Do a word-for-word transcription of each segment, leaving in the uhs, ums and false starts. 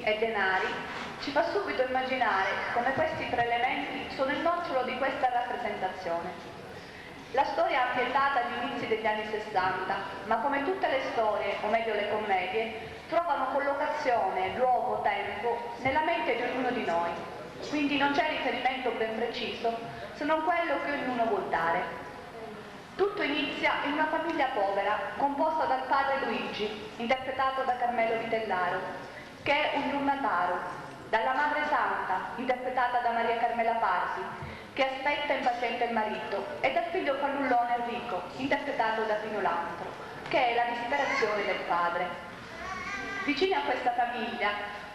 e denari, ci fa subito immaginare come questi tre elementi sono il nocciolo di questa rappresentazione. La storia è ambientata agli inizi degli anni sessanta, ma come tutte le storie, o meglio le commedie, trovano collocazione, luogo, tempo, nella mente di ognuno di noi, quindi non c'è riferimento ben preciso se non quello che ognuno vuol dare. Tutto inizia in una famiglia povera, composta dal padre Luigi, interpretato da Carmelo Vitellaro, che è un giurnataro, dalla madre Santa, interpretata da Maria Carmela Pardi, che aspetta impaziente il marito, e dal figlio fannullone Enrico, interpretato da Pino Lantro, che è la disperazione del padre. Vicini a questa famiglia,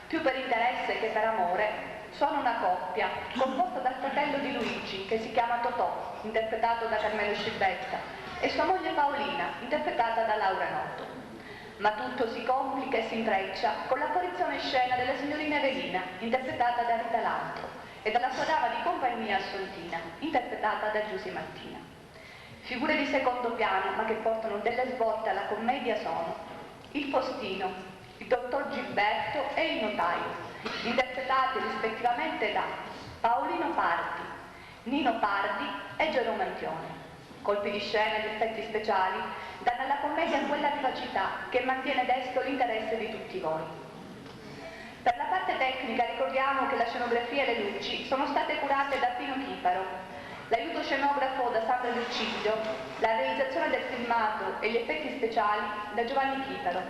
più per interesse che per amore, sono una coppia, composta dal fratello di Luigi, che si chiama Totò, interpretato da Carmelo Scibetta, e sua moglie Paolina, interpretata da Laura Noto. Ma tutto si complica e si intreccia con l'apparizione in scena della signorina Evelina, interpretata da Rita Lantro, e dalla sua dama di compagnia Assuntina, interpretata da Giusy Martina. Figure di secondo piano, ma che portano delle svolte alla commedia, sono il postino, il dottor Gilberto e il notaio, interpretati rispettivamente da Paolino Pardi, Nino Pardi e Jerome Antione. Colpi di scena ed effetti speciali danno alla commedia quella vivacità che mantiene desto l'interesse di tutti voi. Per la parte tecnica ricordiamo che la scenografia e le luci sono state curate da Pino Chiparo, l'aiuto scenografo da Sandro Vircilio, la realizzazione del filmato e gli effetti speciali da Giovanni Chiparo,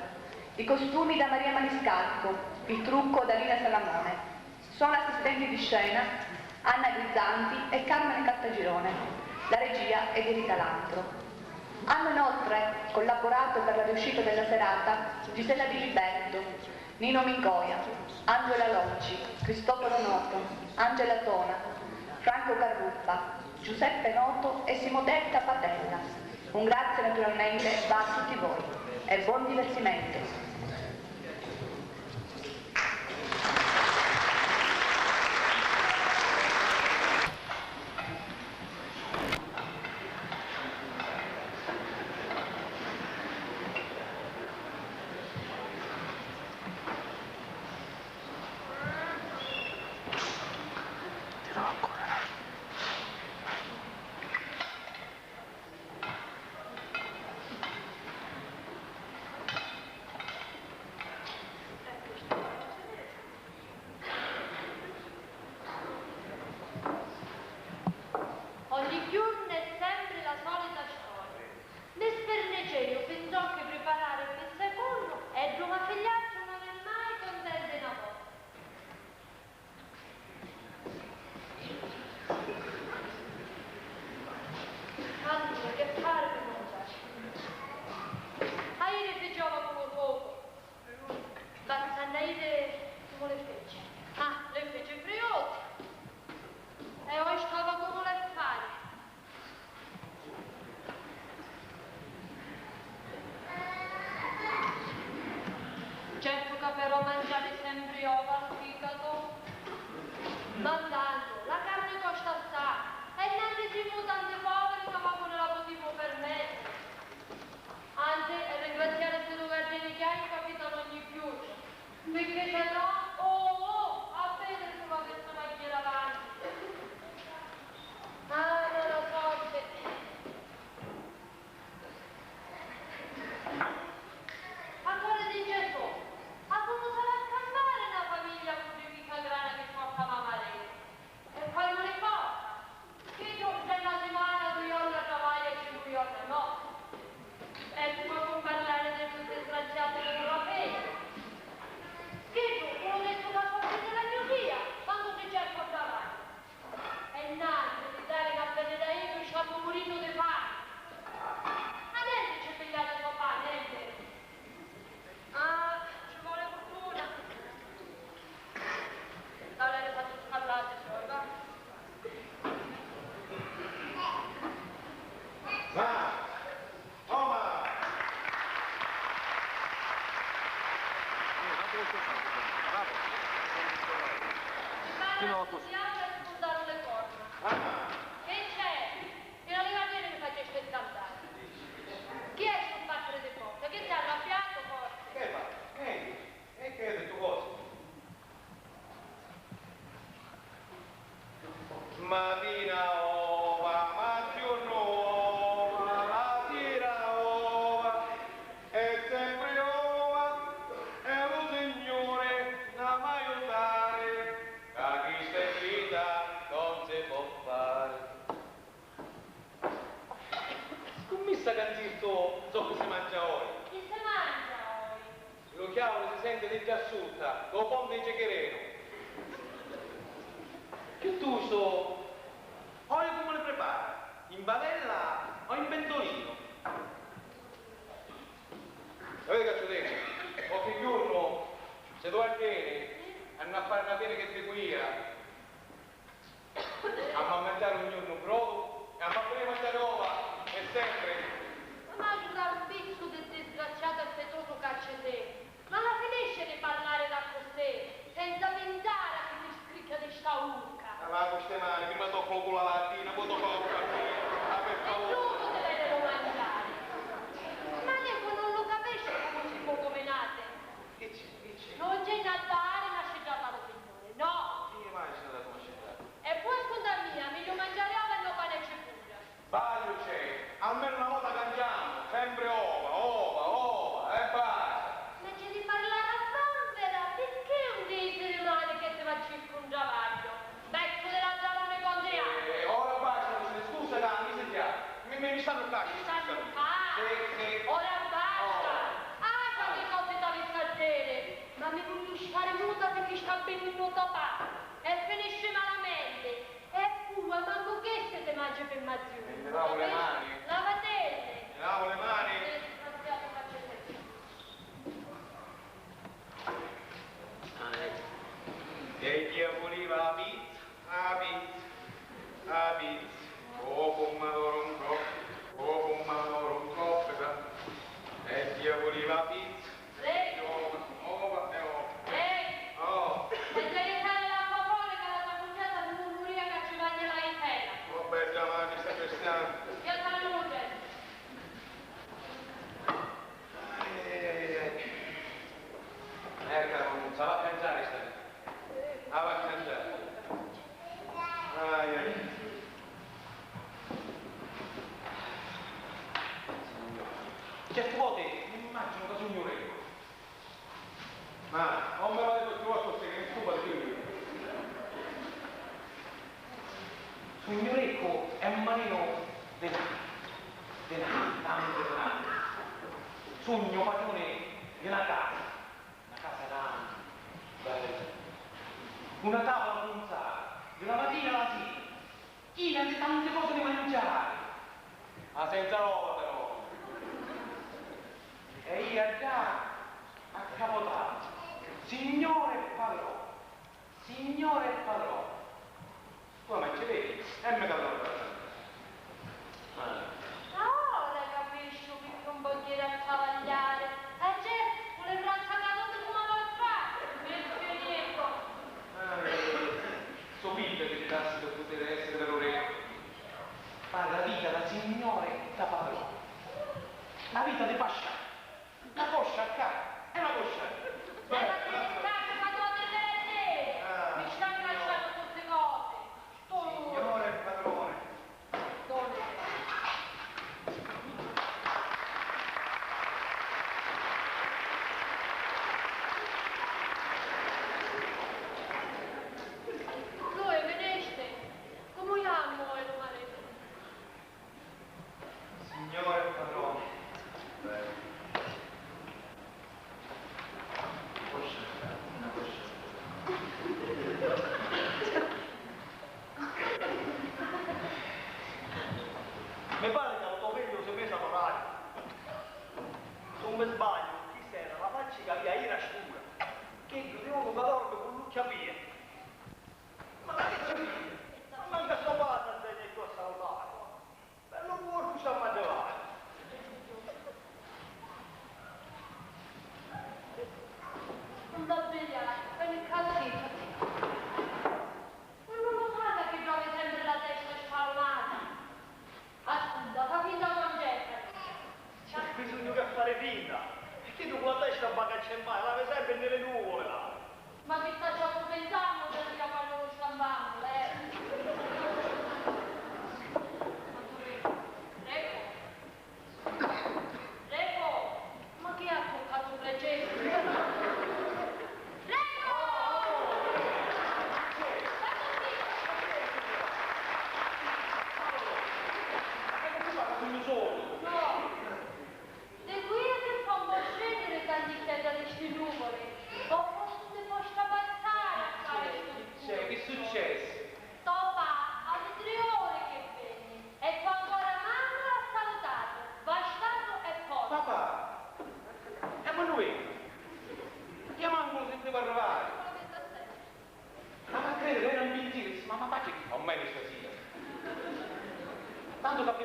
i costumi da Maria Maniscalco, il trucco da Lina Salamone. Sono assistenti di scena Anna Grizzanti e Carmine Caltagirone. La regia è di Rita Lantro. Hanno inoltre collaborato per la riuscita della serata Gisella Di Liberto, Nino Mingoia, Angela Lonci, Cristoforo Noto, Angela Tona, Franco Carruppa, Giuseppe Noto e Simodetta Patella. Un grazie naturalmente va a tutti voi e buon divertimento! Ogni ghiurnu è sempri la solita storia. Mi spirnicìu pi zoccu priparari pi secunnu e ddu ma figliazzu non è mai contenti na vota. Allura, che fari pi mangiari? Aieri figghiava cu lu focu. Ma sannu aieri comu li fici? Ah, li fici friuti. E oi stava comu li fari. Certu ca però mangiari sempri ova al figatu. Ma tantu, la carni costa assai, e nanni simu tanti poviri ca mancu ni la putimu permettiri. Anzi, è ringraziari sti du gardini chi haiu ca fitanu ogni chiuccia, picchì se no, oh, oh, a vidiri comu avissimu a jiri avanti. Ah, mala sorti! A cori di Gesù, a comu s'havi a campari na famiglia cu dui picca grana chi porta a mamarera? E poi non importa. Chiddu sta na simana, dui jorna travaglia e cincu jorna no. E poi non parlare di stu disgraziatu di Raffaele. Chiddu, uno di stu capotti della mia figlia, quando si cerca travaglia. E nanni, di dare na benedaitu, sciapu murinu di fami. Ma nenti ci pigliate so pa, nenti. Ah, ci voli furtuna. Dai, l'hai fattu sparlari, sciorba. Va! Oh, ma! Bravo! Ci pare a stu diavulu spuntaru le corna. Ah! Che c'è? Fino a li gardini mi facesti scantari. Chi è stu sbattere di porta? Chi si è arrabbiato, forse? Che fa? Nenti. E che hai dettu cosa? Sutta, dô ponti di Cecherenu. Chiuttustu, oji comu li prepara? In padella o in pentolinu? Sapiti ca ci dicu? Qualchi jornu, si tu va beni, annu a fari na fini chi ti cuia. Amma a mangiari un jornu brodu e amma a finiri a mangiari ova e sempri. Ma sgarbizzu di disgraziatu e fetosu ca ci sei, ma la finisci di parlari d'accussì, senza pintara chi ti scricchia di sta ucca. Ah, ma cu sti mani, prima tocca u culu a la tina, poi tocca a mia, ah, per favore. E tu ti veni lu mangiari. Ma Nicu nun lu capisci comu si cuminati? Chi c'è, chi c'è? Nun c'è na dda arima sciddata a lu Signuri. No! Chi mai ci datu una città? E poi scunta mia, migliu mangiari ova e no pani e cipulla. Sbagliu c'è, almenu na vota cangiamu, sempri ova, ova, ova, e basta. Inveci di parlari a vanvera, pirchì un dì di mani che ti va a circari un travagghiu? Vecchiu di lazzaruni conti anni. Eh, ora basta cu sti scusi ca mi si chiama. Mi, mi, mi stannu ccà sti scusi. Ti stannu ccà? Sì, sì. Ora basta. Oh. Ah, quanti cosi t'avissi a diri. Ma mi vogghiu stari muta pirchì sta beni un to papà e finisci malamenti. E pua mancu chisti ti mangi pi maziuni. E mi lavu li mani. Lavatelli. Mi lavu li mani. Disgraziatu ca ci sei. Ah, ecco. E chi vuliva la pizza? La pizza. La pizza. O pummadoru un coppu. O pummadoru un coppu. E chi vuliva la pizza? Lei! Ova, ova e ova. Lei! Oh! E devi fare l'acqua bolle che la tua cugnata si murmuria che ci mangia la intera. Oh, bella mani, sta cristiana. Io salute! Ai, ai, ai, ai. Ecco, non si va a cangiare sta. Ah, va a cangiare. Ai, ai. Certe volte mi immagino da signore. Ma non mi fate tutti voi così che mi stupa di più. Sugnu riccu e maninu dinari, dinari, tanti dinari. Sugnu patruni di na casa, na casa grandi, bella, cu na tavula cunzata di la matina a la sira. China di tanti cosi di mangiari, ma senza ova però. E ia ddà a capotatu, signore e padrone, signore e padrone. Come ci vedi? E mi calma. Ah. Ora capisciu picchì un po' jiri a travagliari. E certu, cu li braccia caduti comu avi a fari? Pirchì Nicu? Ah, so vita che ti dassi per poter essere vero re. Fa la vita da signore e da padrone. La vita di pascià. La coscia ccà e la coscia ccà.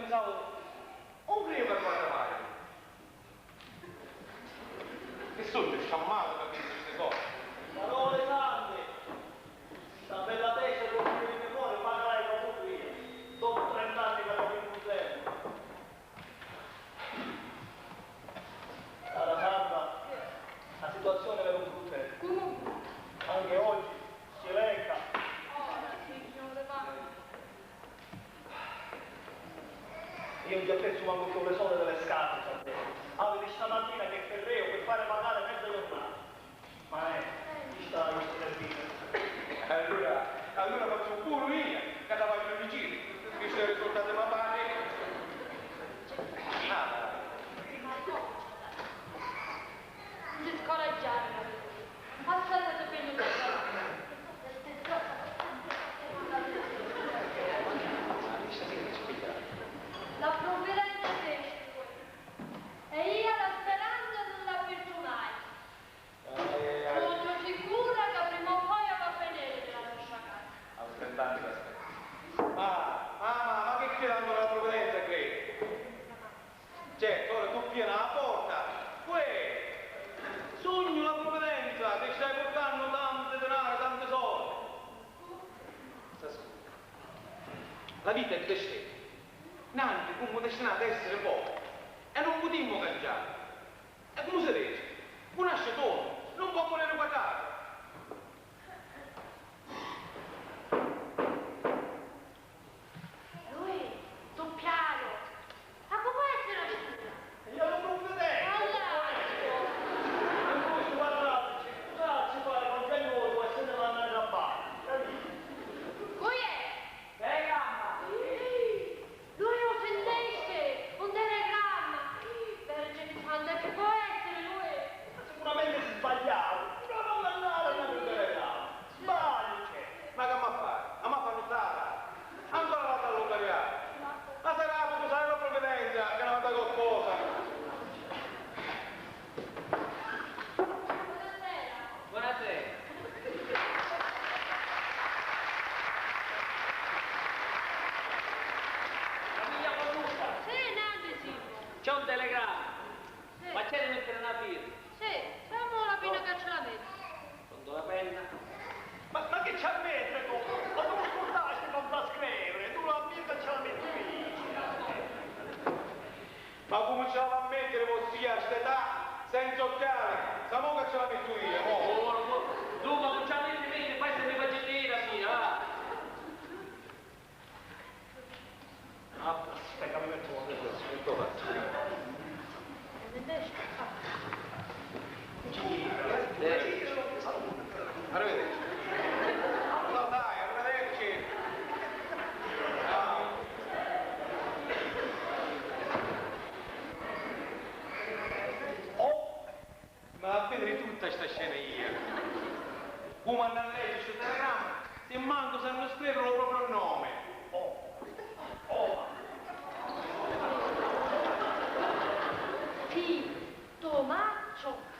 Pensavu, un griu ca guardava. Chi sugnu sciammatu ca pensu sti cosi? Parole sante! Sta bella pescia cu lu mio cuore pagarà i to putri io. Dopu trent'anni ca non mi cunsentu. Cara Sandra, la situazione è un brutta. Comunque. Anche oggi si lecca. Ora, signore, va. Io non ci apprezzo manco più le sole delle scarpe, sapete. Avete stamattina che ferreo per fare pagare mezza giornata. Ma è, chi sta in servizio? Allora, allora faccio pure io, che la voglio vicino. Questo è il risultato di ma pare. Ah. Non ti scoraggiare, Maria. Assai ti penno. La provvidenza esiste, e io la speranza non la perdo mai. Sono sicura che prima o poi va a finire nella nostra casa. Altrettanto l'aspetto. Ma, ma, ma, ma che credi ancora alla provvidenza, credi? Certo, ora tu piena la porta. Uè, sugnu la provvidenza, ti stai portannu tanti dinari, tanti soldi. Ascolta, la vita è crescente. Nanti comu destinata a essere poveri e non putimmo cangiare. E comu si dice? Cu nasce tondu, non può morire quadrato. Lui, doppiaru! Ma comu essiri a scuola? E io non lo vedevo! All'altro! E voi sguardateci, cosa ci pare qualche giorno e se ne vanno a arrabbiare, capito? Cui è? Telegramma! Lui lo sentiste? Un telegramma! Vergine Santa, chi può essere lui? Sicuramente si sbagliava, però non andare a un telegramma. Sbaglio c'è. Ma che m'ha fari? A m'ha fari nuttari? Ancora vado a lucariare. Ma sarà, tu sai la provvidenza che non dà qualcosa. Buonasera. Buonasera. Famiglia Cornuta. Sì, nanti simu. C'è un telegramma. Sì. Ma c'è da mettere una firma? Sì, siamo la prima che ce la mette. Pronto la penna? Ma, ma che ci ha mettere tu? Ma tu scurdasti non sa scrivere, tu la firma ce la metti lì. Ma comu ci la va a mettere vossia a st'età, senza occhiali? Sa mo ca ci la mettu io, mo. Oh, oh, oh. Dunque, non ci la metti, metti, poi se mi facete ira, sì, va. Ah, aspetta, mi metto qua. Metto qua. Arrivederci. No, dai, arrivederci. Ciao. Oh, ma a vediri tutta sta scena io. Comu hannu a leggere stu telegramma si mancu sannu scrivere lu proprio nome? Oh. Oh. Sì, Tomaccio.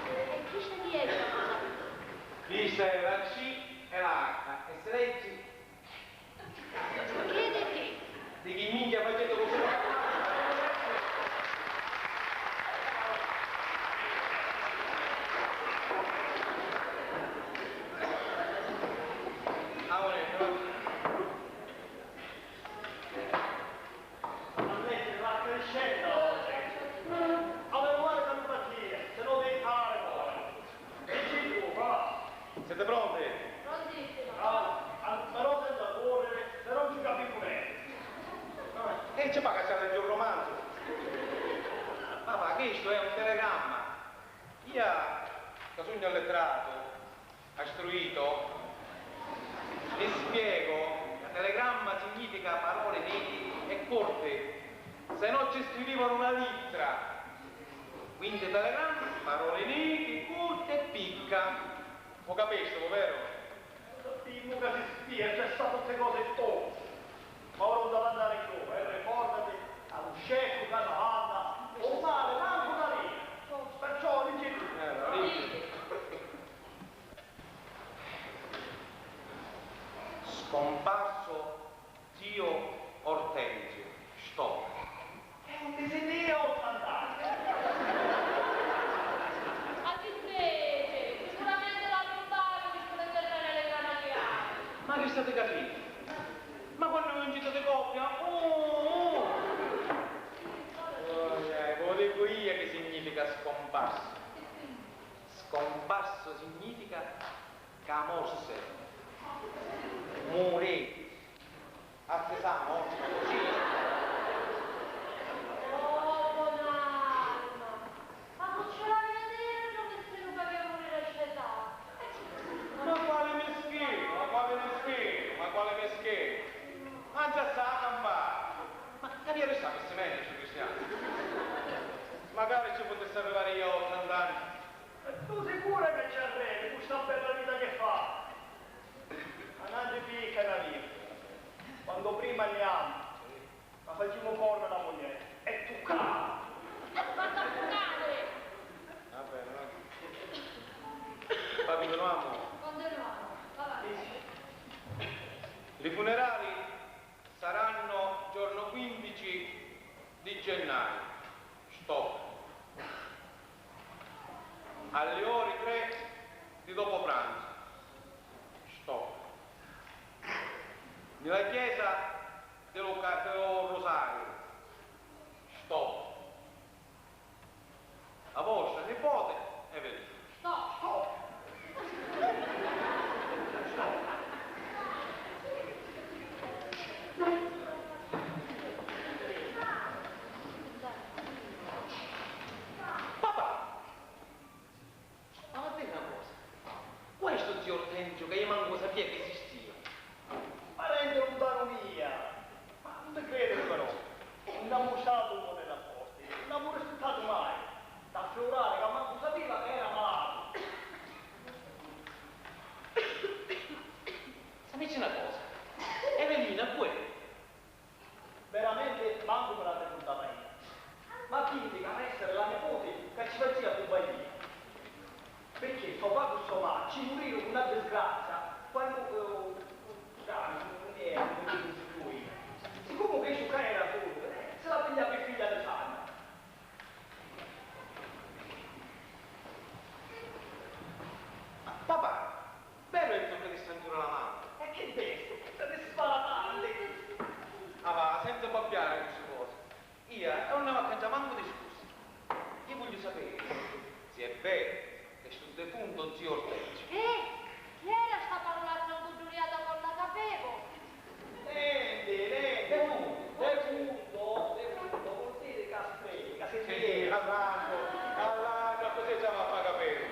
E chi sceglie essa? Questa è la C e la H e se leggi Che di chi? Di chi minchia facete così? Ah, ora, però. A leggere va crescendo oggi. Aveva male da partire, se no devi fare poi. Dici tu, va. Siete pronti? Prontissimo. Ah, ah, però senza correre, se no non ci capiamo niente. E ci fa cacciare il romanzo? Papà, questo è un telegramma. Io, che sugnu alletterato, istruito, vi spiego ca telegramma significa parole neti e corte, se no ci scrivivanu una littera. Quindi telegramma, parole neti, corte e picca. Lo capisci, vero? Dimmi ca si spia, c'è stato tutte cose e tutto. Ma ora non devi andare più, e ricordati, a lu sceccu ca s'avanza, non vale manco una lira. Perciò dici tu. Eh, la dici. significa scomparso. Scomparso significa ca morse. Muri. A ti sa morse. Sì. Oh, bon'anima! Ma cu ci l'avia a diri ddu mistiru ca avia a muriri a scetà? Ma quali mischinu, ma quali mischinu, ma quali mischinu? Anzi, sta a campari. Ma c'avia ristà pi simenti stu cristianu? Macari ci putissi arrivari io a ottanta anni. E tu sicuru ca ci arrivi cu sta bella vita chi fa? Ma nanti picca na vita. Quantu prima anniamu, ma facimu corna la muglieri e tuccava. Guarda, fucale! Va bene, va bene. Continuiamo. Continuiamo. Va bene. Li funerali saranno giorno quindici di gennaio. Stop. Alle ore tre di dopo pranzo. Stop. Nella chiesa dello, ca- dello Rosario. Stop. La vostra nipote Evelina. Stop! Stop! Stop! Papà! Ma va bene una cosa, cu è stu zio Ortenzio ca io mancu sapia ca esistia? Parenti luntanu mia, ma nun ti crediri però, nun amu usatu un po' di rapporti, nun amu rispettatu mai, da fiurari ca mancu sapia ca era malatu. Sapiti una cosa, Evelina cu è? Veramenti mancu mi la ricurdava io. Ma tinti ca essiri la niputi ca ci facia cumpannia. Pirchì so babbu e so ma ci muriru cu na disgrazia quannu, eh, eh, sicomu ca isu ca era surdu, eh, si la pigliava pi figlia di Sanna. Papà, veru è tocca di stancura la mano? E chi destu? Senti sbaratanti! Ah va, senza babbiari cu sti cosi. Ia, e nun amu a cancià mancu discursi. Io voglio sapere se è vero che stu defunto zio Ortenzio. Eh, chi era sta parolaccia ancudduriata colla capevo? Nenti, nenti. Defunto, defunto, defunto vuol dire ca spreca, ca si Sì, sì, all'altro, all'altro, così ci va a fare capire.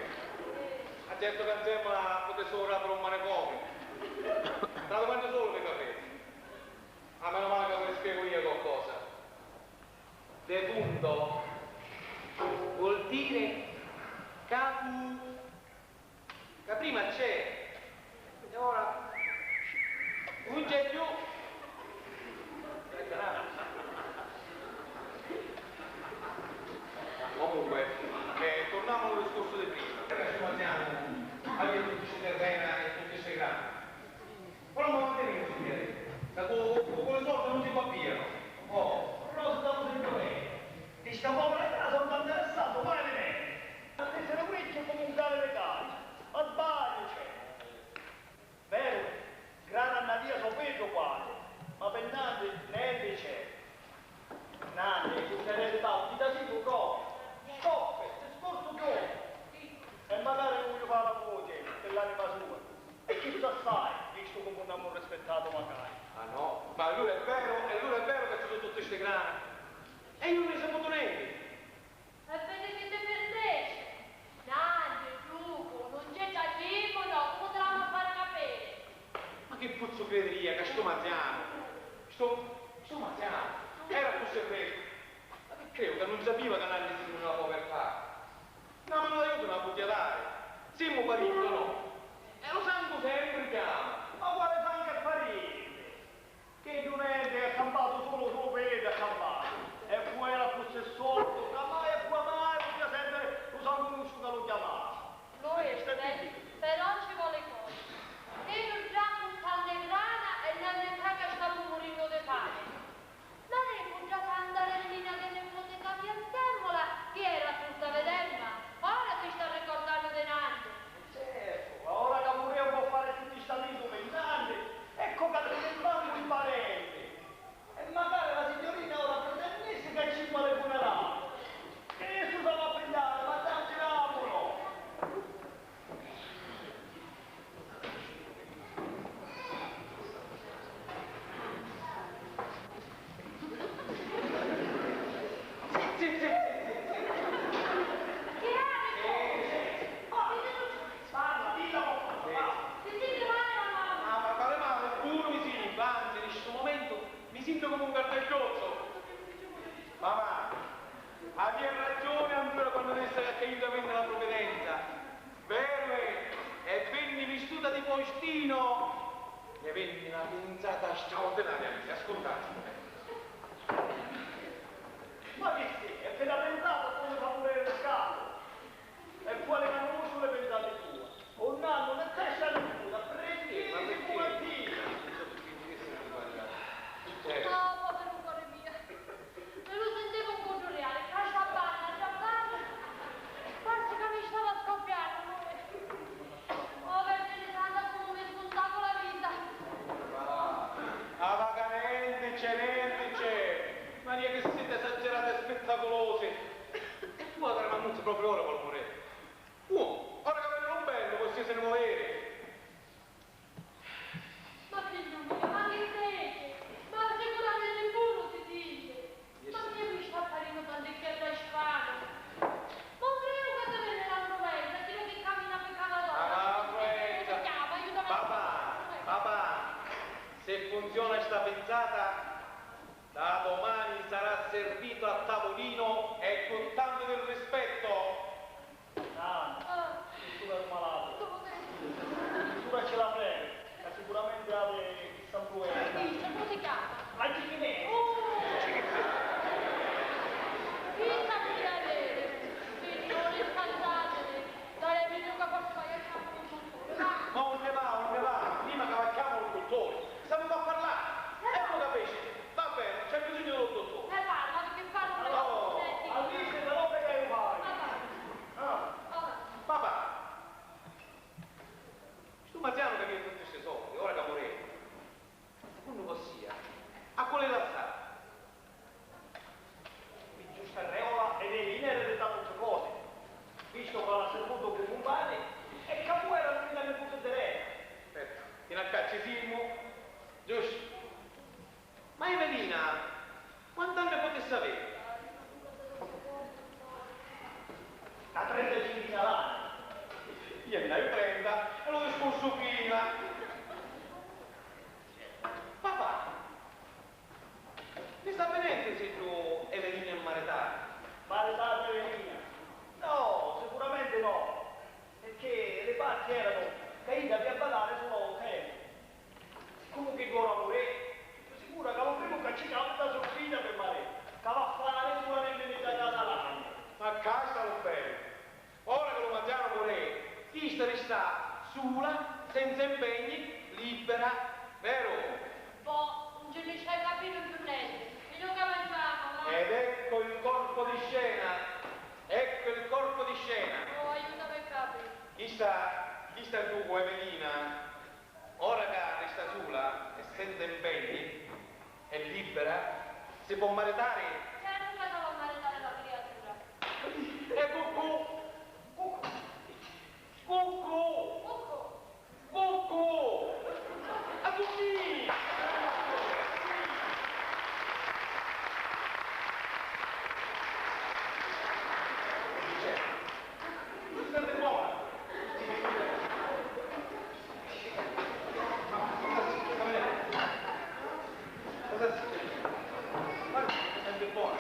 Ma certo che insomma potesse ora per un manicomio. Tanto quanto solo vi capite. Ah, meno male che ve spiego io qualcosa. Defunto vuol dire capu Ca prima c'era e ora nun c'è più. Comunque, eh, tornamu a lu discursu di prima. Ora stu mazianu avia tutti sti terrena e tutti sti grani. Però ma manteniti, signori, ca cu, cu, cu li sordi nun si babbianu. Oh, Rosa da lu Signuri, di sta povera casa nun t'ha interessatu mai di nenti. T'ha essiri ricchi comu un cani di cani, ma sbagliu c'è. Veru, grana nn'avia so Petru quasi, ma pi nanti nenti c'è. Nanni, cu s'eredità, un chitasiddu propriu. Stoppi, discorsu chiusu. E macari lu vogliu fari a vuci, pi l'anima sua. E chistu assai, vistu comu nn'amu rispittatu macari. Ah no? Ma allura è vero, e allura è vero ca ci su tutti sti grani. E io nun ni saputu nenti. E vidi chi ti pirdesti! Nanni, Giucu, nun ci tracimmu, no, comu ti l'hamu a fari capiri? Ma chi pozzu crediri ia ca stu mazianu, stu, stu mazianu era accussì riccu? Ma chi creu ca nun sapiva ca nanni simu nni la povertà? Na manu d'aiutu na putia dari, simu parenti o no? E lu sangu sempri chiama. Ma quali sangu e parenti? Chiddu nenti è campatu sulu, sulu pi iddi è campatu. E cu era accussì sordu, ca mai e cu mai putia sentiri lu sangu musciu ca lu chiamava. Lu vidi, però ci voli cosa. Iddu già cu tanti grana e nanni ccà ca stamu murinnu di fami. Nanni cu già tanta rillina di niputi ca avia nsemmula, chi era accussì a videmma, ora ti sta ricordannu di nanni. Sì, Veni na pinzata straordinaria, amici, ascurtati. Ma chi si? E pi na pinzata tu mi fa muriri di scatu? E quali canusciu li pinzati tua? Un annu mi stai sciannuta, prenditi cu mattina! Oh, poviru cori miu! Mi lu sintivu un cuddu riali, ca sciabbanna, sciabbanna, parsi ca mi stava scoppiannu, nui. Oh, Virgini Santa, comu mi spuntavu la vita! Ah, ma ca nenti c'è, nenti c'è! Maria, chi siti esagerati e spittaculosi! E fu la carramuzza proprio ora voli muriri? Fu, ora ca veni lu bellu, così si ni muviri! Ma figghiu miu, ma chi dici? Ma sicuramenti puru ti dici! Ma mia mi sta parinu tanticchiedda stranu! Ma un criu ca ti veni la nfruenza, chiddu chi camina pi cavadora! Ah, la nfruenza! Chiama, aiutami a... Papà, papà, se funziona sta pinzata, da domani sarà servito a tavolino e con tanto di rispetto! Ah, ah, sura un malatu. Sura ci la prego, ca sicuramenti havi chissa nfruenza. Chi, comu si chiama? La Cichinè. Oh! Chissa pudìa aviri. Signuri, scantatimi. Dai, è megghiu ca forsi vaiu a chiamari un dutturi, va. Ma unni va, unni va? Prima ca va chiama un dutturi. S'avimu a parrari. Eh. E poi capisci? Va beni, c'è bisognu di un dutturi. Eh, parla, picchì parru... Oh, avvisi, però che hai mai? Ah, va. Ah. Ah. Papà, stu Mazianu ca vidi tutti sti soldi, ora ca muremu, secunnu vossia, a quali lassari? Pi giusta regola, Evelina eredità tutti cosi, vistu ca l'ha sirvutu cu cumpari e ca poi era l'unica niputi di Rena. Aspetta, finu a ccà ci simu, giustu? Ma Evelina quant'anni putissi aviri? Na trentacincu d'anni. Iu nni haiu trenta e lu discursu fina. Papà, mi sapi nenti siddu Evelina è maritata? Maritata Evelina? No, sicuramenti no. Pirchì li patti eranu ca idda avìa a badari sulu a lu tempu. Siccomu chiddu ora murì, sugnu sicura ca lu primu ca ci capita a so figghia pi marì, ca va a fari sula nni nidda casa ragna. Ma ccà sta lu bellu. Ora ca lu Mazianu murì, chista rista sula, senza impegni, libera, veru? Boh, nun ci nni stai capitu cchiù nenti. Megghiu ca manciamu, va. Ed ecco il colpo di scena. Ecco il colpo di scena. Oh, aiutami a capiri. Chista, chista è ddocu, Evelina. Ora ca resta sula e senza impegni, è libera, si pò maritari? Certu ca si pò maritari la criatura. E cucù! Cucù! Cucù! Cucù! Cucù! A dummiri! Senti bona! Cosa si... Senti bona!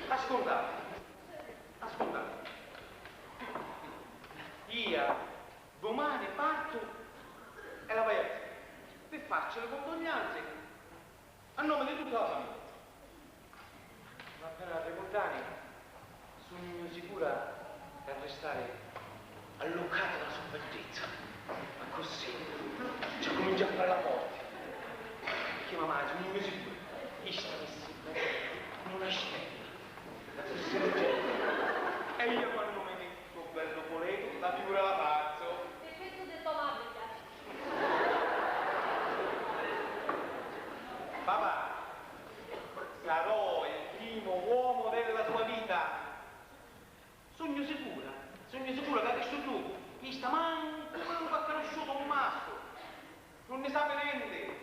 Ascolta! Ascolta, ia dumani partu e la vaiu a ziri pi farci li cunduglianzi a nomi di tutta la famigghia. Ma appena arrivu ddà, sugnu sicura di arristari alluccata da la so biddizza, accussì ci accuminciu a parrà forti, picchì mamma, sugnu sicura, chista mi si vedi comu na stella. E io quannu mi mettu stu bellu culettu, la figura la fazzu. Difettu di to mamma mi piaci. Papà, sarò il primo uomo della tua vita. Sugnu sicura, sugnu sicura ca chistu ddocu, chista mancu, mancu ha canusciutu un mastru. Nun ni sapi nenti.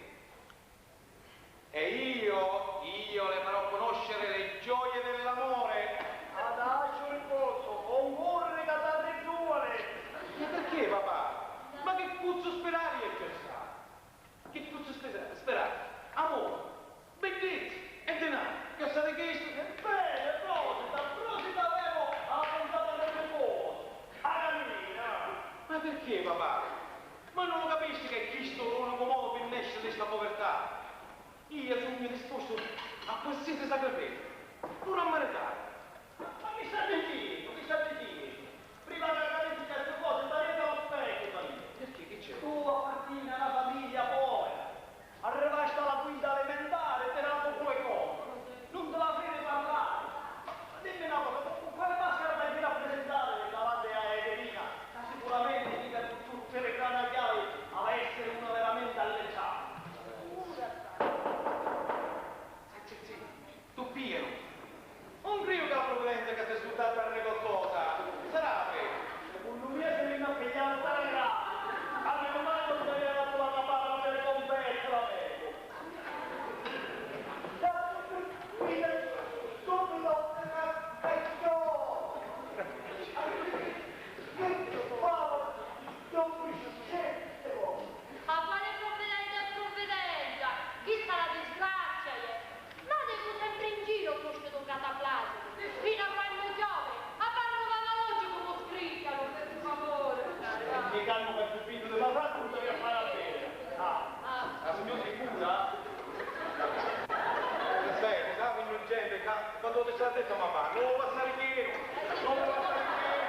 E io, io le farò conoscere le gioie dell'amore. Adagio, Ricotto, non corri ca t'arrigiuvani! Ma perché, papà? Ma chi pozzu spirari io cchiòssai? Chi pozzu spisa-, spirari? Amore, biddizza e dinari, cchiòssai di chistu? E beni, prosita, prosita, avemu a puntata di riposu. A camina! Ma perché, papà? Ma non lo capisci che è chistu l'unicu modu pi nesciri di sta povertà? Io sugnu dispostu a qualsiasi sacrificiu, puru a maritari. Ma chi sta dicennu? Chi sta dicennu? Prima ca capiti certi cosi, ma niente non specchia, famiglia. Perché? Chi c'è? Tu appartieni a una famiglia povera. Arrivasti alla quinta elementare e ti damu due contro. Non ti la fai parlare. Ma dimmi una cosa, con quale maschera ti hai rappresentare davanti a Evelina? Ma sicuramente chi ti ha detto tutte le granachiali ha da essere una veramente alleggiata. Sì, sì, sì. Tu pienu. Non criu ca la pruvidenza ca si scurdata arreri qualcosa. Sarà vera. Secunnu mia si vinni a pigghiari un telegramu. Almenu mali non si avia datu la caparra per conferma, amico. Subito una cazzò. Che fava dopo sette volte. Ma quali provvidenza e provvidenza? Chista è la disgrazia, è. Ma tengu sempri in giru cu stu cataplasmu, finu a quannu chiovi, a parru va veloci comu scricchianu, per favore. E calma, che più più di la frattura che fai a bere. Ah, ah, la signora sicura? Aspetta, sa, signor gente, ca-, quando ti sta detto, ma va, non lo lasciare in giro, non lo lasciare in giro,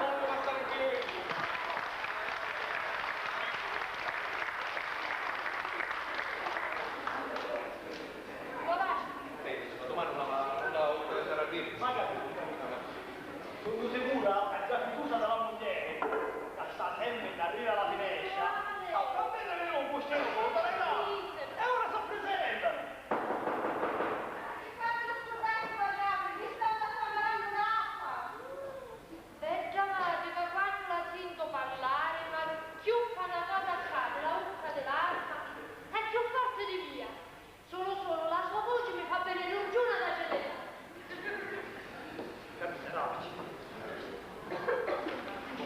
non lo lasciare in giro. Senti, ma domani una, una, una sarà dire. Ma capito, capito, capito. Sugnu sicura ca già fiducia della mugghieri, ca sta sempri darrira la finestra, a far vedere un cuscino con la parità, e ora si presentano. Ti fai scurdari i parrabbi, mi sta andando a fare un'acqua. Bedda mati ca quannu la sintu parlari, ma cchiù fa na cosa a cca di la vucca di l'arpa e cchiù forti di mia. Sulu, sulu la so vuci mi fa veni l'urgiuna da cededà. Capitava.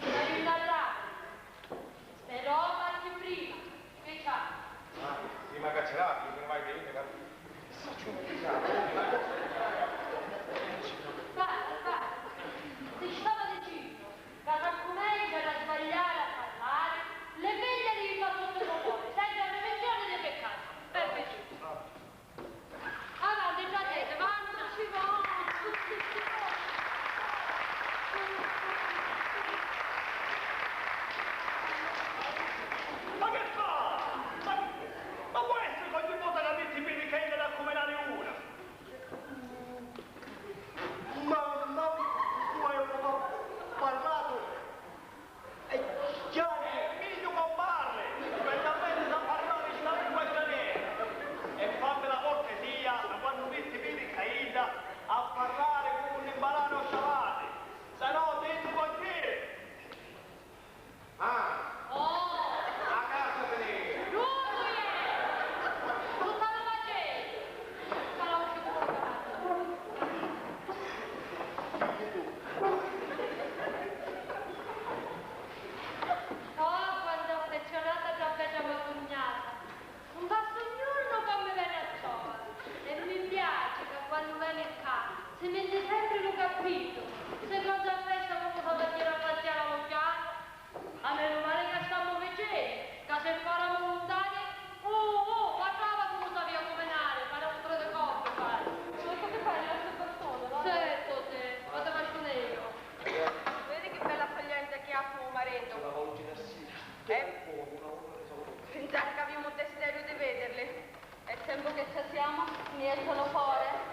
Sta vinni a lacrimi. Però parti prima. Che c'ha? Ah, prima ca ci lacrimi, prima che veni, sacciu. Parla, parla. Ti stava dicennu. Ca s'accumencianu a sbagliari a parlari, l'è megghiu di jilla sottu lu cori, senza prevenzioni di piccatu. È viru. Avanti, Gianneddu, vannu, ci vannu. Ma che fa? Ma, ma può essere che ogni volta che metti i piedi che hai da accumenari una? Ma, ma, tu hai un po' parlato. E già è meglio comparre, specialmente da parlare sta lingua straniera. E fammi la cortesia, da quando metti vidi Caida a parlare con un imbarano sciavati, se no ti ti contieni. Ah! Oh! A casa finì! Giulia! Tutta la magia! Tutta la magia! Oh, quantu affezionata sta bedda me cugnata! Nun passa un jornu ca mi veni a trova e mi piaci ca quannu veni ccà si minni sempri lu cappitu, seconda festa comu s'avia a jiri a passiari a l'occhiata. A menu mali ca stammu vicini, ca si faramu luntani, uh, uh, guardava comu s'avia a cuminari, paremu tri di coppi, pari. Ma che ti fai, la persona, no? Certo, sì, ma ti faccio io. Vedi che bella soglienza che ha tuo marito. Una volta in assita. Eh? Pensare che abbiamo desiderio di vederli. E tempo che ci siamo, mi esce lo cuore.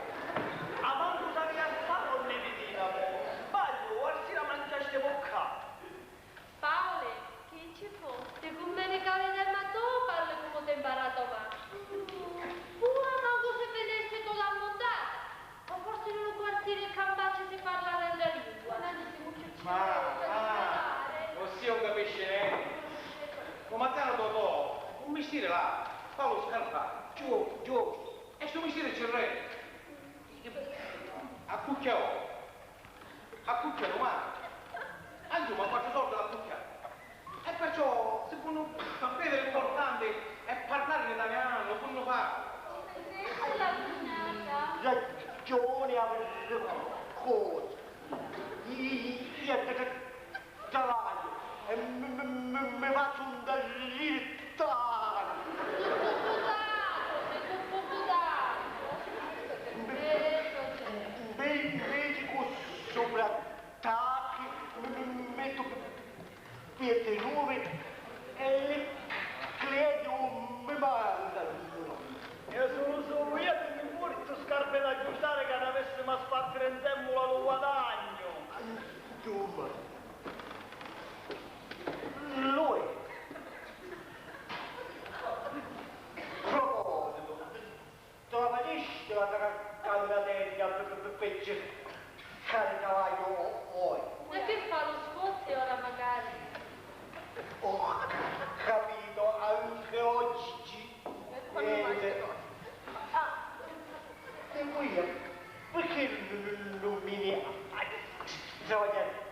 Avanti da rialzare ogni vitina, sbaglio, o arsira mangiaste bocca. Paoli, chi ci fu? Ti cummeni ca li demma tu parli comu t'hê mparatu ma. Pua mancu si vinnisti tu da muntata. O forsi lu quartieri ccà 'n facci si parla n'antra lingua. Ma, ma, vossia 'un capisci nenti. Lu Mazzanu Totò, un mistiri l'ha, fa lu scarfari. Giustu, giustu. E stu mistiri ci reni. Accucchiau. Accucchia dumani. Insumma, quattru sordi l'accucchia. E perciò, si ponnu fari vèdiri l'importanti è parlari l'italianu, lu ponnu fari. Ragiuni avi cosa. Io, io, io travagliu e mi, mi, mi, mi fazzu un Pietri nuvi e li clienti nun mi mancanu. E sulu sulu iu ti mi purtu scarpi d'aggiustari ca n'avissimi a spartiri nsemmula lu guadagnu. Insumma, lui propositu. Trova discila ca cannatedda pi pi pi circari travagghiu oi. E chi fa lu scuotti ora macari? Oh, capito, anche oggi. E quando mai si torna? Ah, e quia, perché non mi travagliare?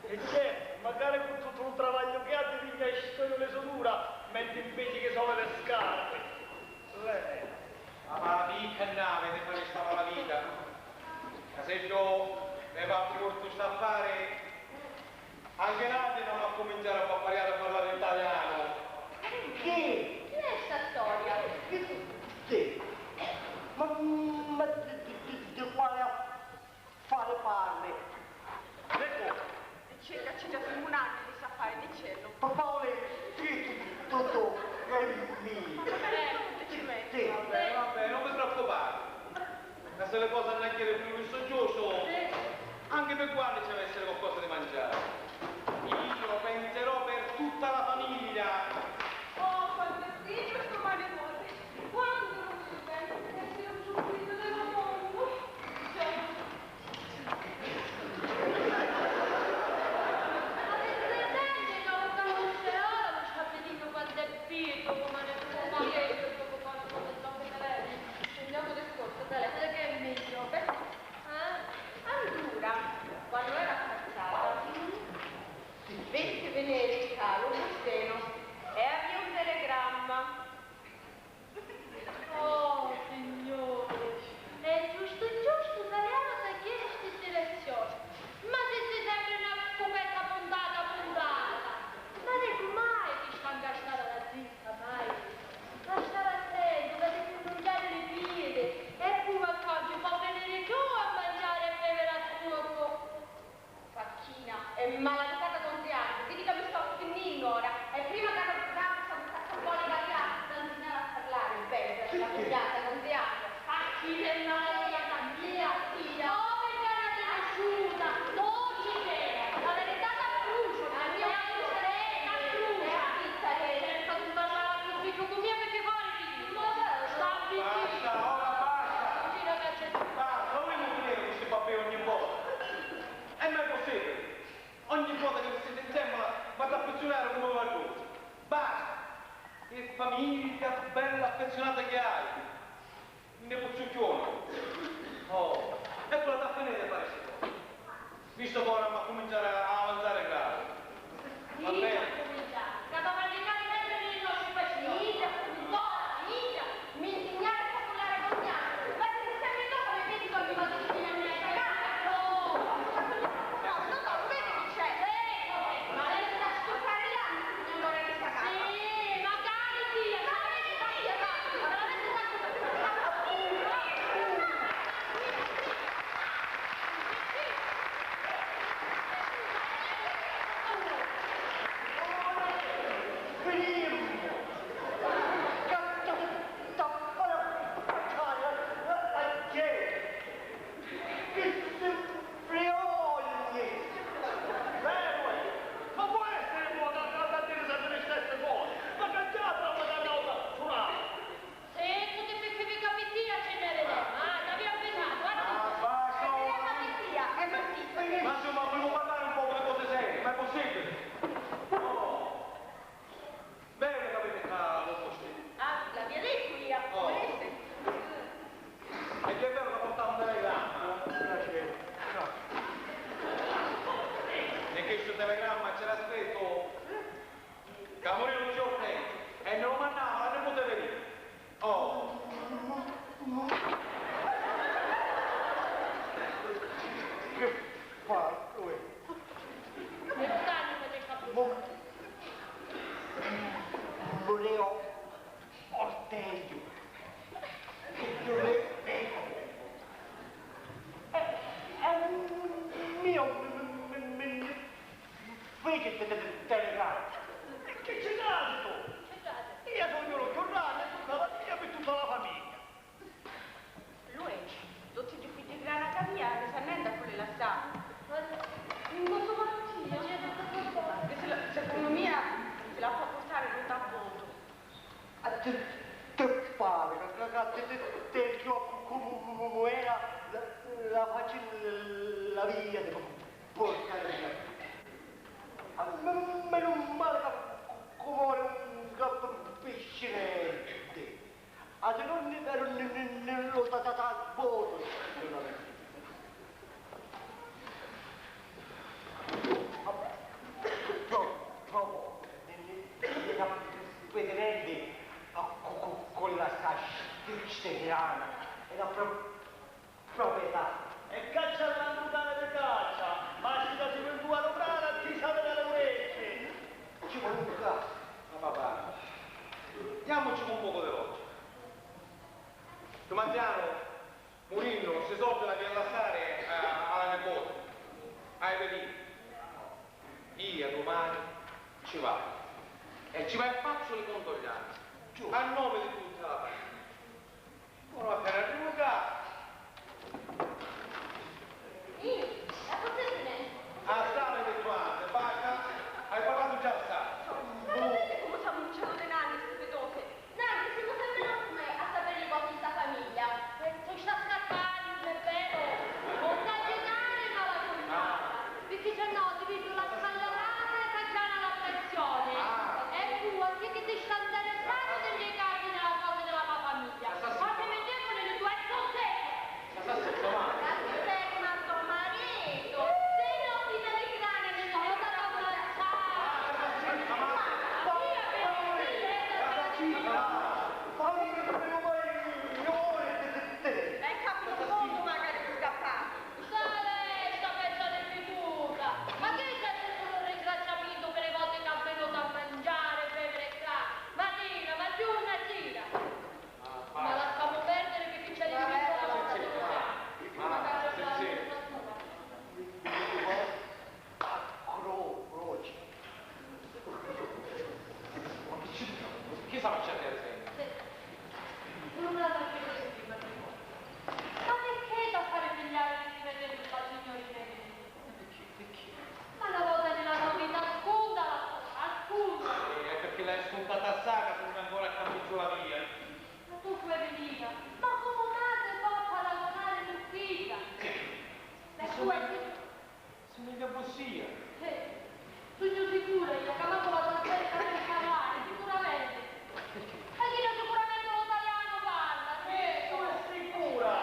E certu, macari cu tuttu lu travagghiu chi haju di gna scoiu li sudura, mentri inveci chi soli li scarpi. Lei. Ma picca nn'aviti fari sta malavita? Ca se ddo mi va curtu st'affari, anche l'atri n'hannu a cuminciari a pariari a parlari in talianu. Chi? Chi è sta storia? Chi? Chi? Ma, ma di, di, di, di quale affari parri? Ecco. Dice ca ci dà un anno di sapere, dicello. Papà, sì, tutto, tutto, è mio. Eh, ci metti. Sì. Va bene, va bene, non vi preoccupate. Ma se le cose hanno a dire più risoggioso, anche per quale ci deve essere qualcosa di mangiare. Io penserò per tutta la famiglia. Oh, quanto è figlio sto matrimonio! Quando non si pensa di essere un giubbotto della donna? Cioè, avete presente che ho avuto un feolo, lo sciappellino quando è pieno, come ne può dire, dopo quando non so che me vedi? Cambiamo discorso, dai, quello che è meglio, perché, eh? Allora, quando era ammazzata, vette venire in calo Musteno e avvia un telegramma. Oh, Signore! E giustu giustu Taliana s'acchiesta sti direzioni. Ma si si sempri na scupetta puntata puntata! Ma dicu mai chi sta ngasciata la zita, mai! Ma stari attentu ca ti pi nnunciari li piedi e puru accantu pò veniri tu a mangiari e beviri a tuocu! Facchina e maladucata d'onzi anni, vidi ca mi sto stinninnu ora, e prima ca non ti capi sta brutta sciambolica via da nsignari a parlari beni per la cugnata d'onzi anni, facchina e maladucata via tia! Oh, che cara crisciuta, dolci che è, la verità t'abbrucia, la mia verità t'abbrucia! Cerca di parlare a tuo figlio con mia perché fare figlio! Sta zitto! Basta, ora basta! Gira che c'è. Basta, non mi muovere così papà ogni volta! E mai possibili? Ogni vota che vi siti insemmula m'hatti affizziunari comu un vargoni. Basta! Che famigghia bella affizziunata chi hai! Nipucciucchioni! Oh, e cu l'hatti a finiri di fari sti cosi? Vistu ca ora m'accuminciari a avanzari gravi. Va beni? Ca t'avà a nicari mentri li nostri pacioni. Idda, idda, mi nsignari a scapullari a Gonziano. Ma ti sembri tu ca mi vedi quannu vado di fine a mia casa? No, no, no, vedi chi c'è? Ma lei sta a stuccari l'anima, signora di sta casa. Sì, magari tia, ma vedi tia, ma vedi tia. Ma può essiri ca, ca, ca, diri sempri li stessi cosi? Ma cangiatila, ma dai n'autra surata! Sì, tutti picchi vi capiti a ce ne vedemu. Ah, t'avia avvisatu, guarda. Ah, basta, ora. È malattia, è malattia. Ma insomma, vogliamo parlare un poco di cose serie, ma è possibile? No. Bene, capite, ah, lo posso dire. Ah, l'avia dettu io. Oh. Volesse. E che è vero che portava un telegramma. Piacere. E che sto telegramma c'era scritto Camurinu Giornetti e me lo mandava la nipote Verina. Oh. Che fa lui? Mo-, Muleo Ortelio. Che Muleo, eh, eh, mio, mi, mi, mi, Luigi te, te, te, telegrama. Chi ci crasi tu? Chi crasi? Io sugnu lu chiù granni e tutta la via pi tutta la famiglia. Luigi, tutti ddi figghia grana ca mia, mi sa nenti a cu li lassari. Ma, ma so malattia. Secondo mia si la fa purtari lu tabbotu. A ti, ti pari ca, ca, ca ti, ti, ti, cu, cu, cu, cu, cu, era la, la facci la via di portare via. A me-, menu male ca cu, cu mori un gattu piscinenti. A ti non ni veru ni, ni, ni lo ta, ta, ta, voto. Pro-, propo, nni, nni, nni, nni, cu, cu, cu la stastirana e la pro-, proprietà. E caccia la mutana di caccia, ma si la si vendua lograna, ti s'avena le orecchie. Ci vuole un caso, ma papà, diamoci un poco di logica. Tumanziano, murinnu, sti sordi l'havi a lassari a, a la nipote, a Evelina. Ia dumani ci vaiu e ci vaiu e fazzu li condoglianzi a nomi di tutta la famiglia. Unu appena arrivu ccà. Ih, la cos'è? Assai di quanti, basta, hai parlato già assai. Ma sapete come siamo un cielo di nanni, sti fetose? Nanni, siamo sempre noi a sapere i cosi di sta famiglia. Eh, tu sta scappando, non è vero? Non t'agitare, mala cognata, perché se no ti piglio la scagliavata e t'aggiana la pressione. E tu, a chi che ti sta interessando delle carte nella cosa della tua famiglia? Ma se mi devono le tue cose! Ma sta zitto, ma... Sta zitto, ma sto marito! Se no ti me le grane, mi sono stata ammazzata! Ma sta zitto, ma... Io mi... Sta zitto, ma... Fammi un maione di te! E capito, magari ti scappa! Sta lesta, pezza di fituta! Ma che sei solo un ringraziamento per le volte che ha venuto a mangiare e bevere qua? Matina, ma giorno e sera! Ma lasciamo perdere perché c'è il... Ma, ma, ma, Cro-, croce. Ma chi ci, chi sa, ma c'è sempre? Sì. Non la faccio così, ma perché da fare pigliare di vedere la signorina Evelina? Perché? Perché? Ma una volta nella tua vita ascolta la cosa, ascolta! Eh, è perché l'hai ascoltata assai che tu non hai ancora capito la via. Ma tu, Evelina, ma come mai ti fa paragonare mio figlio? Sì. La tua... Somiglia a vossia. Eh, sugnu sicura io ca mancu la sasserca sa parlari, sicuramente. Perché? E chidda sicuramente lu talianu parla, certu. Sicura?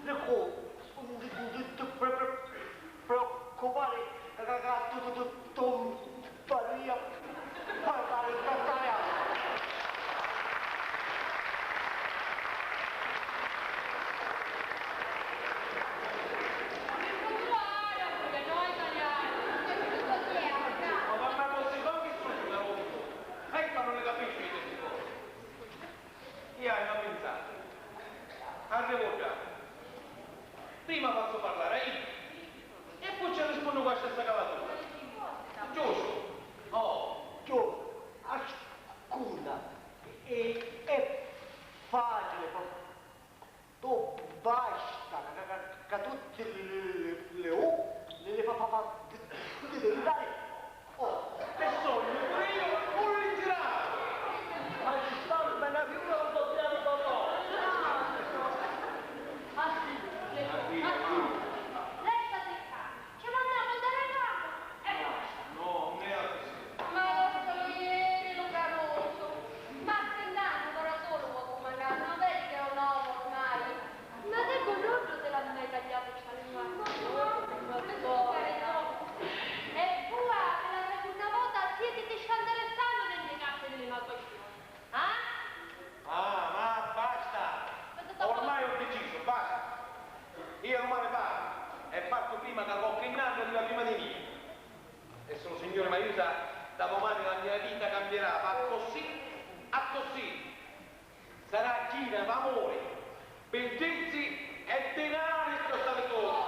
Dicu, non ti pre-, pre-, preoccupare ca, ca, ca tu, tu, tu, tu Parria parlare in talianu. Ma, ma, ma così, ma chi sono una volta? Ecco, non ne capisco di queste cose. Io hai da pensare. Arrivo già. Prima fazzu parlare a iddu e poi ci risponnu cu la stessa calatura. Giustu? Oh. Giustu. Ascunna. È, è facile, fa. Tu basta ca, ca, ca, ca tutti li, li, li, li, li fa, fa, fa, di, di, di, di, Oh, e sognu pure io un literato! Ma ci sta una figura un po' tirata da poco! Ah, sì, sì, ah, sì, resta secca! Ci mandiamo un telegrafico e basta! No, non è così. Ma lo so ieri, lo caruso! Ma sentando ora solo vuoi comandare, non vedi che è un uomo ormai? Ma che colore te l'ha mai tagliato sta lingua? Ma no, ma no, ma no. E poi, per la seconda volta, sì che ti sta interessando nelle carte delle malfazioni. Ah? Ah, ma basta! Ormai ho deciso, basta! Io domani parto, e parto prima che qualche nanna arriva prima di me. E se lo Signore mi aiuta, da domani la mia vita cambierà, va così, a così. Sarà china d'amuri, biddizzi e dinari sta vituta.